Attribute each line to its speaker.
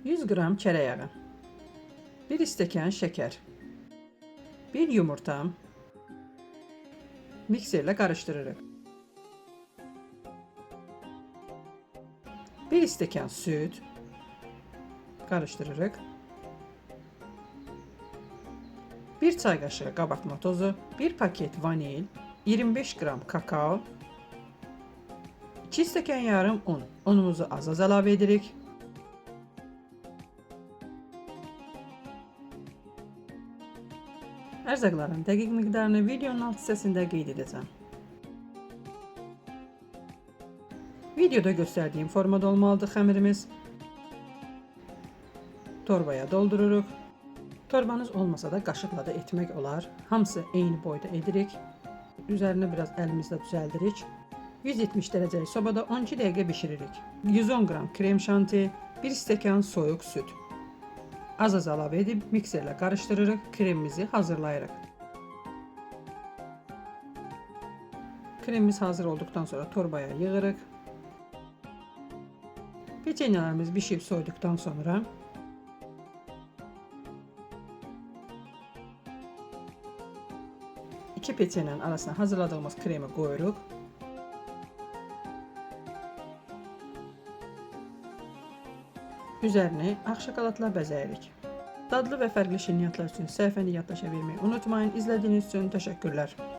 Speaker 1: 100 qram kərə yağı, 1 stəkan şəkər, 1 yumurta, mikserlə qarışdırırıq. 1 stəkan süd, qarışdırırıq. 1 çay qaşığı qabartma tozu, 1 paket vanil, 25 qram kakao, 2 stəkan yarım un. Unumuzu az-az əlavə edirik. Ərzaqların dəqiq miqdarını videonun alt hissəsində qeyd edəcəm. Videoda göstərdiyim formada olmalıdır xəmirimiz. Torbaya doldururuq. Torbanız olmasa da qaşıqla da etmək olar. Hamısı eyni boyda edirik. Üzərini biraz əlimizlə düzəldirik. 170 dərəcəlik sobada 12 dəqiqə bişiririk. 110 qram krem şanti, 1 stəkan soyuq süd. Az-az əlavə edib mikserlə qarışdırırıq, kremimizi hazırlayırıq. Kremimiz hazır olduqdan sonra torbaya yığırıq. Peçenyelərimiz bişib soyuduqdan sonra iki peçenyenin arasına hazırladığımız kremi qoyuruq. Üzerini ağ şokoladla bəzəyirik. Dadlı və fərqli şirniyyatlar üçün səhifəni yaddaşa verməyi unutmayın. İzlədiyiniz üçün təşəkkürlər.